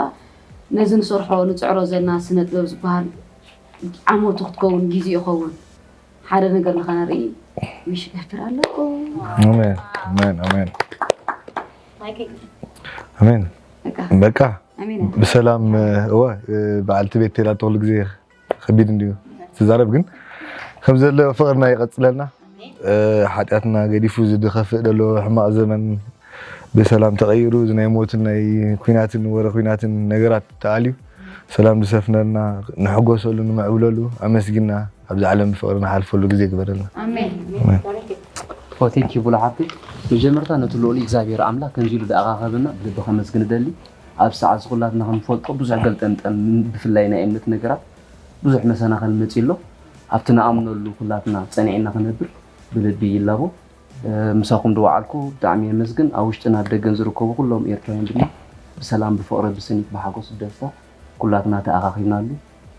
ነዚ ንሰርሖ ንፅዕሮ ዘለና ስነ ጥበብ ዝበሃል ዓመቱ ክትከውን ግዜ ይኸውን ሓደ ነገር ንኸነርኢ ዊሽ ገብር ኣለኩ። ኣሜን ኣሜን ኣሜን ማይከይ ኣሜን በቃ በቃ ኣሜን። ብሰላም እወ በዓልቲ ቤት ቴላ ተክሉ ግዜ ከቢድ እንድዩ ትዛረብ ግን ከም ዘሎ ፍቅርና ይቀፅለልና ሓጢኣትና ገዲፉ ዝድኸፍእ ዘሎ ሕማቕ ዘመን ብሰላም ተቐይሩ እዚ ናይ ሞትን ናይ ኩናትን ወረ ኩናትን ነገራት ተኣልዩ ሰላም ዝሰፍነልና ንሕጎሰሉ ንምዕብለሉ ኣመስጊና ኣብዚ ዓለም ፍቅሪ ንሓልፈሉ ግዜ ግበረልና ኣሜን። ቴንኪ ቡላ ሓብቲ መጀመርታ ነቲ ልኡል እግዚኣብሔር ኣምላክ ከምዚ ኢሉ ዝኣኻኸበና ብልቢ ከመስግን እደሊ። ኣብ ሰዓት እዚ ኩላትና ክንፈልጦ ብዙሕ ገልጠምጠም ብፍላይ ናይ እምነት ነገራት ብዙሕ መሰናኸል መፂ ኣሎ። ኣብቲ ንኣምነሉ ኩላትና ፀኒዕና ክነብር ብልቢ ይላቦ። ምሳኹም ዝወዓልኩ ብጣዕሚ የመስግን። ኣብ ውሽጥን ኣብ ደገን ዝርከቡ ኩሎም ኤርትራውያን ድማ ብሰላም ብፍቕሪ ብስኒት ብሓጎስ ብደስታ ኩላትና ተኣኻኺብናሉ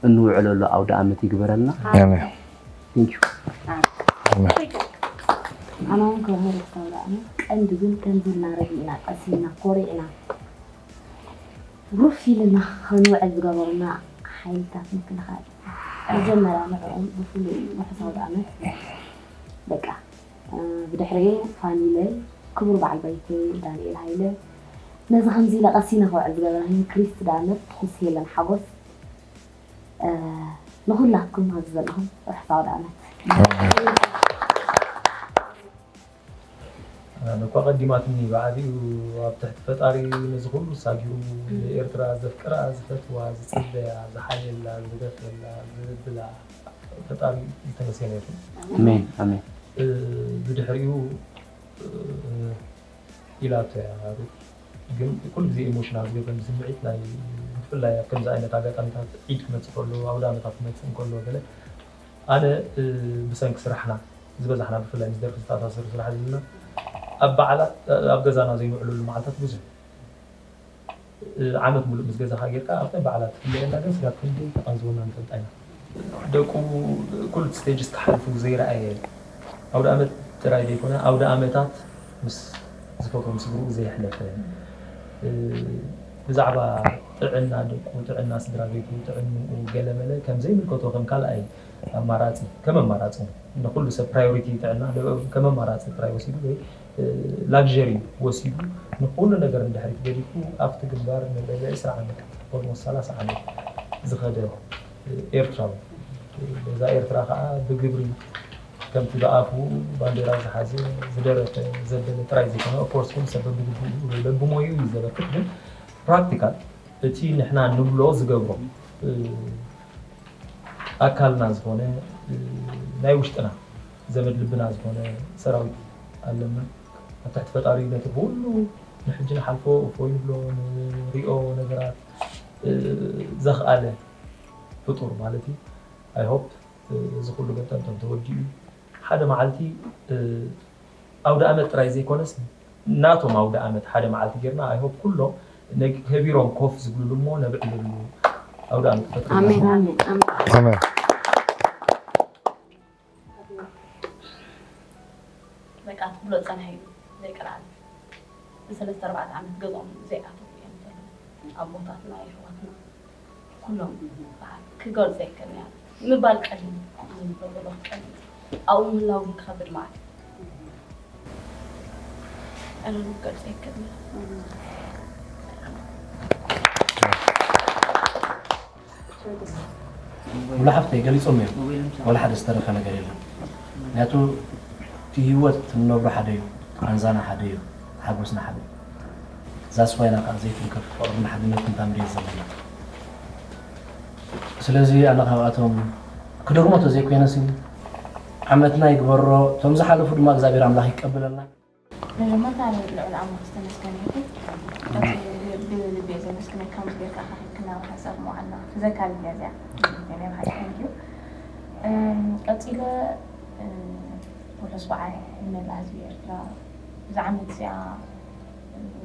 እንውዕለሉ ኣውደ ኣመት ይግበረልና። ኣሜን Thank you። ኣነ እውን ከምኡ ርክሳብ ደኣነ ቀንዲ ግን ከምዚ ኢልና ረጊእና ቀሲና ኮሪዕና ሩፍ ኢልና ከንውዕል ዝገበሩና ሓይልታት ምክልኻል መጀመርያ ንዕኦም ብፍሉይ ርሑስ ኣውደ ኣመት በቃ ብድሕሪኡ ፋኒለይ ክቡር በዓል ባይተይ ዳንኤል ሃይለ ነዚ ከምዚ ኢለ ቀሲነ ክውዕል ዝገበረኒ ክሪስት ዳመት ምስ ሄለን ሓጎስ ንኹላትኩም ኣብዚ ዘለኹም ርሑስ ኣውደ ኣመት። እኳ ቀዲማትኒ ብዓቢኡ ኣብ ትሕቲ ፈጣሪ ነዚ ኩሉ ሳጊሩ ንኤርትራ ዘፍቅራ ዝፈትዋ ዝጽበያ ዝሓልየላ ዝደፍረላ ዝብብላ ፈጣሪ ዝተመስገነ ይኹን። ኣሜን ኣሜን። ብድሕሪኡ ኢላቶ እያ ግን ኩሉ ግዜ ኢሞሽናል ዝገብረኒ ስምዒት ናይ ብፍላይ ኣብ ከምዚ ዓይነት ኣጋጣሚታት ዒድ ክመፅእ ከሎ ኣውደ ዓመታት ክመፅእ እንከሎ ገለ ኣነ ብሰንኪ ስራሕና ዝበዛሕና ብፍላይ ምስ ደርፊ ዝተኣሳሰሩ ስራሕ ዘለና ኣብ በዓላት ኣብ ገዛና ዘይንውዕለሉ መዓልታት ብዙሕ ዓመት ሙሉእ ምስ ገዛኻ ጌርካ ኣብተን በዓላት ትፍለየና ግን ስጋብ ክንደይ ተቐንዝወና ንፈልጣ ኢና። ደቁ ኩሉ ስቴጅስ ክሓልፉ ዘይረኣየ ኣውደ ኣመት ጥራይ ዘይኮነ ኣውደ ኣመታት ምስ ዝፈትዎም ስድርኡ ዘየሕለፈ ብዛዕባ ጥዕና ደቁ ጥዕና ስድራ ቤቱ ጥዕንኡ ገለመለ ከም ዘይምልከቶ ከም ካልኣይ ኣማራፂ ከም ኣማራፂ ንኩሉ ሰብ ፕራዮሪቲ ጥዕና ከም ኣማራፂ ጥራይ ወሲዱ ወይ ላግሪ ወሲዱ ንኩሉ ነገር ንድሕሪት ገዲፉ ኣብቲ ግንባር ንልዕሊ ዕስራ ዓመት ኦልሞስት ሰላሳ ዓመት ዝኸደ ኤርትራዊ በዛ ኤርትራ ከዓ ብግብሪ ከምቲ ብኣፉ ባንዴራ ዝሓዘ ዝደረፈ ዘበለ ጥራይ ዘይኮነ ኦፍኮርስ ኩሉ ሰብ በብግቡኡ በብሞይኡ እዩ ዘበርክት ግን ፕራክቲካል እቲ ንሕና ንብሎ ዝገብሮ ኣካልና ዝኾነ ናይ ውሽጥና ዘመድ ልብና ዝኾነ ሰራዊት ኣለና ኣብ ትሕቲ ፈጣሪ ነቲ ብኩሉ ንሕጂ ንሓልፎ እፎይ ንብሎ ንሪኦ ነገራት ዘኽኣለ ፍጡር ማለት እዩ I hope እዚ ኩሉ ገጠምጠም ተወዲኡ ሓደ መዓልቲ ኣውደ ኣመት ጥራይ ዘይኮነስ ናቶም ኣውደ ኣመት ሓደ መዓልቲ ጌርና I hope ኩሎም ከቢሮም ኮፍ ዝብልሉ እሞ ነብዕልሉ ኣውደ ኣመት ክፈጥሩ ኣሜን ኣሜን ኣሜን። በቃ ትብሎ ፀናሒ እዩ ዘይቀርዓል ንሰለስተ ኣርባዕተ ዓመት ገዝኦም ዘይኣተው እዮም ዘለዉ ኣቦታትና የሕዋትና ኩሎም በዓል ክገልጾ ይከብድ እያ። ምባል ቀሊል እዩ፣ ኣነ ምበሎ ቀሊል እዩ። ኣብኡ ምህላው ግን ክኸብድ ማለት እዩ። ኣነ ክገልጾ ይከብድ እያ። ሙሉ ሓፍተይ ገሊጾም እዮም። ዋላ ሓደ ዝተረፈ ነገር የለን። ምክንያቱ እቲ ህይወት እንነብሮ ሓደ እዩ፣ ቃንዛና ሓደ እዩ፣ ሓጎስና ሓደ እዩ። እዛ ስዋይና ከዓ ዘይትንከፍ ፍቕርን ሓድነትን እታ መሬት ዘለና። ስለዚ ኣነ ካብኣቶም ክደግሞ ተዘይኮይነሲ ዓመትና ይግበሮ፣ እቶም ዝሓለፉ ድማ እግዚኣብሔር ኣምላኽ ይቀበለልና። መጀመርታ ንልዑል ኣምላኽ ዝተመስገነ ይኹን። ቀጺለ ብልቢ እየ ዘመስግነካ፣ ከምዚ ጌርካ ኣኻኺብክና ኣብ ሓንሳብ መዋዕልና። ብዘካ ልብያ እዚኣ ናይ ብሓቂ thank you። እም፣ ቀጺለ፣ እ፣ ርሑስ በዓል ንመላእ ህዝቢ ኤርትራ። እዛ ዓመት እዚኣ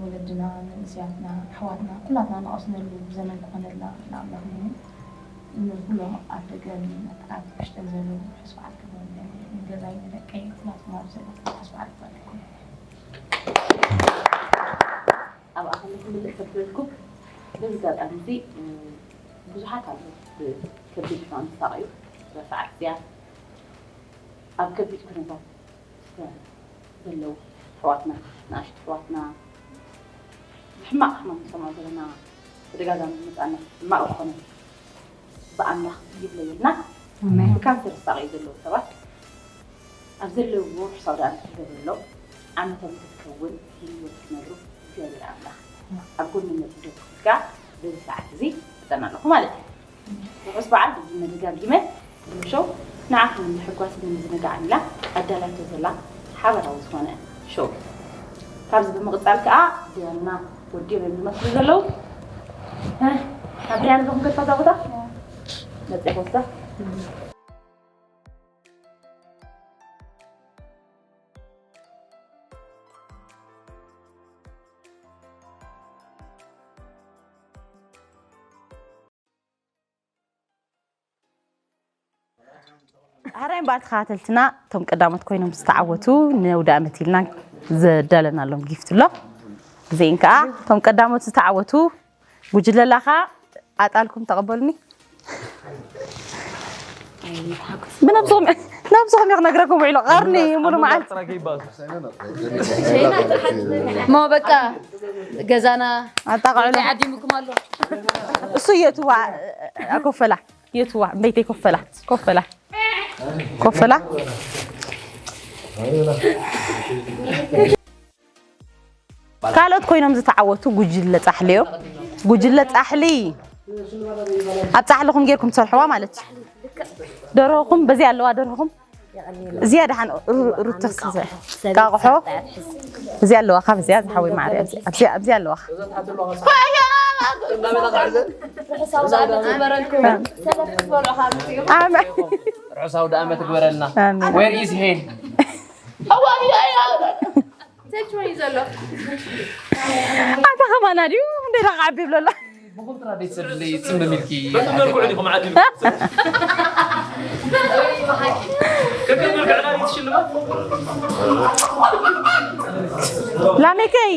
ወለድና፣ መንእሰያትና፣ ኣሕዋትና ኩላትና ንቐስነሉ ዘመን ክኾነልና ንኣምላኽ ንኹን። ንኩሎም ኣብ ደገን ኣብ ውሽጥን ዘለዉ ርሑስ በዓል ክብረሎም። ንገዛይ ንደቀይ ኩላትኩም ኣብ ዘለኹም ርሑስ በዓል ክበለኩም። ኣብ ኣኸለኩም ብልሕ ከብለልኩም በዚ ኣጋጣሚ እዚ ብዙሓት ኣለዉ ብከቢድ ሕማም ዝሳቐዩ በሰዓት እዚኣ ኣብ ከቢድ ኩነታት ዘለዉ ኣሕዋትና ንኣሽቱ ኣሕዋትና ብሕማቕ ሕማም ንሰምዖ ዘለና ተደጋጋሚ ዝመፅኣና ሕማቕ ዝኾነ ብኣምላኽ ይብለየልና ብካንሰር ዝሳቐዩ ዘለዉ ሰባት ኣብ ዘለውዎ ርሑስ ኣውደ ዓመት ይግበረሎም። ዓመተ ምሕረት ክትከውን ብህይወት ክትነብሩ እግዚኣብሔር ኣምላኽ ኣብ ጎኒ መፂኡ ዶ ክፍልካ በዚ ሰዓት እዚ እጠና ኣለኹ ማለት እዩ። ርሑስ በዓል ደጊመ ደጋጊመ ሾው ንዓኹም ንምሕጓስ ንምዝንጋዕ ኢላ ኣዳላቶ ዘላ ሓበራዊ ዝኾነ ሾው እዩ። ካብዚ ብምቕፃል ከዓ ዳና ወዲኦም እዮም ዝመስሉ ዘለዉ። ኣብ ዳያን ዶ ክንገድፋ እዛ ቦታ መፅእ ወስዳ ሃራይ እምበኣር ተኸታተልትና እቶም ቀዳሞት ኮይኖም ዝተዓወቱ ነውዲ ኣመት ኢልና ዘዳለናሎም ጊፍት ኣሎ። እዚእን ከዓ እቶም ቀዳሞት ዝተዓወቱ ጉጅለላኻ ኣጣልኩም ተቐበሉኒ። ብነብስኹም ነብስኹም እየ ክነግረኩም ውዒሉ ቀርኒ ሙሉ መዓልቲ ሞ በቃ ገዛና ኣጣቃዕሉ ዓዲምኩም ኣሎ። እሱ የትዋ ኮፈላ የትዋ እምበይተይ ኮፈላ ኮፈላ ኮፈላ ካልኦት ኮይኖም ዝተዓወቱ ጉጅለ ፃሕሊ እዮም። ጉጅለ ፃሕሊ ኣብ ፃሕልኹም ጌርኩም ትሰርሕዋ ማለት እዩ። ደርሆኹም በዚ ኣለዋ ደርሆኹም እዚኣ ደሓን ሩተክሰ ቃቕሖ እዚኣ ኣለዋ ካብ እዚኣ ዝሓወይ ማዕረ ኣብዚ ኣለዋ ርሑስ ኣውደ ዓመት ግበረልና። ኣሜን። Where is Hen? ኣታ ከማና ድዩ እንደ ኢኻ ዓቢ ብለላ ብኹንትራ ቤተሰብ ጽምም ኢልኪ ላሜከይ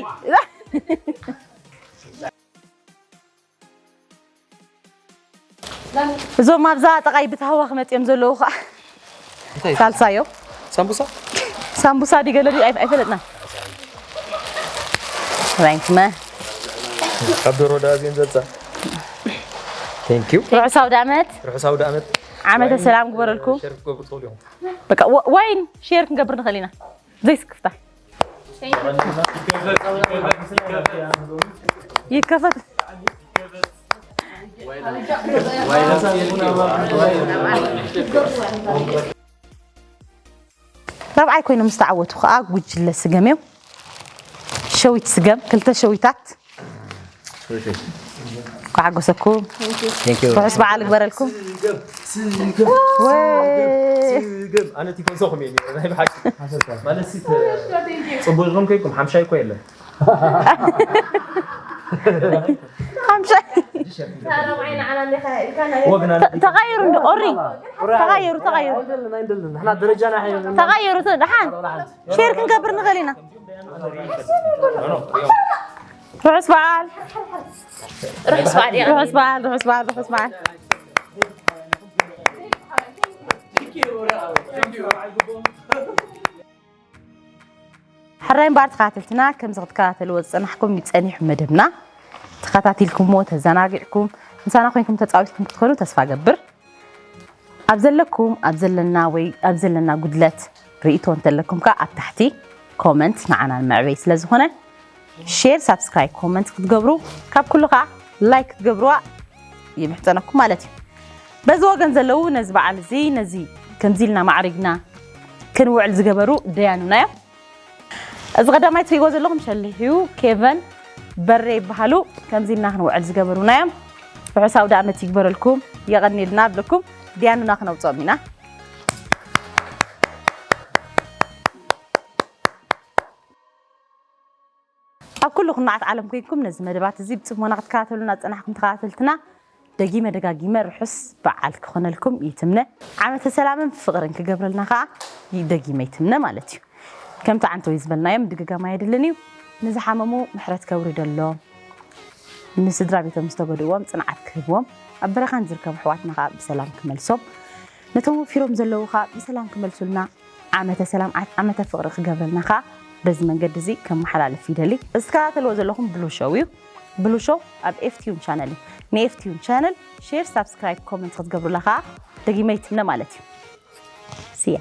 እዞም ኣብዛ ጠቓይ ብታህዋ ክመፅኦም ዘለዉ ከዓ ሳልሳዮ ሳምቡሳ ሳምቡሳ ድገለዱ ኣይፈለጥና ራንክመ ካብ ደሮ ዳዚን ዘጻ Thank you ርሑስ ኣውደ ዓመት ርሑስ ኣውደ ዓመት ዓመተ ሰላም ግበረልኩም ሸርፍ ገብሩ ትኽእሉ ኢኹም በቃ ዋይን ሼር ክንገብር ንኽእል ኢና ዘይስክፍታ ይከፈት ራብዓይ ኮይኖም ዝተዓወቱ ከዓ ጉጅለ ስገም እዮም ሸዊት ስገም ክልተ ሸዊታት ኳሓጎሰኩም ርሑስ በዓል ግበረልኩም ኣነ ቲፎዞኹም እየ ናይ ብሓቂ ማለት ፅቡቅ ኢኹም ከይኩም ሓምሻይ እኮ የለን ሓምሻይ ተቐይሩ እንዲ ኦሪ ተቐይሩ ተቐይሩ ደረጃና ተቐይሩ ደሓን ሼር ክንገብር ንኽእል ኢና ርሑስ በዓል። ርሑስ በዓል። ርሑስ በዓል። ርሑስ በዓል። ርሑስ በዓል። ሕራይ እምበኣር ተኸታተልትና፣ ከምዚ ክትከታተልዎ ዝጸናሕኩም እዩ ጸኒሑ መደብና። ተኸታቲልኩምዎ፣ ተዘናጊዕኩም፣ ምሳና ኮይንኩም ተጻዊትኩም ክትኾኑ ተስፋ ገብር። ኣብ ዘለኩም፣ ኣብ ዘለና ወይ ኣብ ዘለና ጉድለት ርእይቶ እንተለኩም ከኣ ኣብ ታሕቲ ኮመንት ንዓና ንመዕበይ ስለ ዝኾነ፣ ሼር፣ ሳብስክራይብ፣ ኮመንት ክትገብሩ፣ ካብ ኩሉ ከኣ ላይክ ክትገብርዋ ይምሕጸነኩም ማለት እዩ። በዚ ወገን ዘለዉ ነዚ በዓል እዚ፣ ነዚ ከምዚ ኢልና ማዕሪግና ክንውዕል ዝገበሩ ደያኑና እዮም። እዚ ቀዳማይ ትሪእዎ ዘለኹም ሸልሕዩ ኬቨን በሬ ይበሃሉ። ከምዚ ኢልና ክንውዕል ዝገበሩና እዮም። ርሑስ ኣውደ ዓመት ይግበረልኩም። የቐንየልና ብለኩም፣ ደያኑና ክነውጽኦም ኢና። ኣብ ኩሉ ኩርናዓት ዓለም ኮይንኩም ነዚ መደባት እዚ ብጽሞና ክትከታተሉና ዝጸናሕኩም ተኸታተልትና፣ ደጊመ ደጋጊመ ርሑስ በዓል ክኾነልኩም ይትምነ። ዓመተ ሰላምን ፍቕርን ክገብረልና ከኣ ደጊመ ይትምነ ማለት እዩ። ከምቲ ዓንተወይ ዝበልናዮም ድግጋም ኣየድልን እዩ። ንዝሓመሙ ምሕረት ከውርደሎም፣ ንስድራ ቤቶም ዝተጎድእዎም ጽንዓት ክህብዎም፣ ኣብ በረኻን ዝርከቡ ኣሕዋትና ከኣ ብሰላም ክመልሶም፣ ነቶም ወፊሮም ዘለዉ ከኣ ብሰላም ክመልሱልና፣ ዓመተ ሰላም፣ ዓ-፣ ዓመተ ፍቕሪ ክገብረልና ከኣ በዚ መንገዲ እዚ ከመሓላልፍ ይደሊ። እዚ ትከታተልዎ ዘለኹም ብሉ ሾው እዩ። ብሉ ሾው ኣብ ኤፍቲዩን ቻነል እዩ። ንኤፍቲዩን ቻነል ሼር፣ ሳብስክራይብ፣ ኮመንት ክትገብሩላ ከኣ ደጊመ ይትምነ ማለት እዩ። ስያ።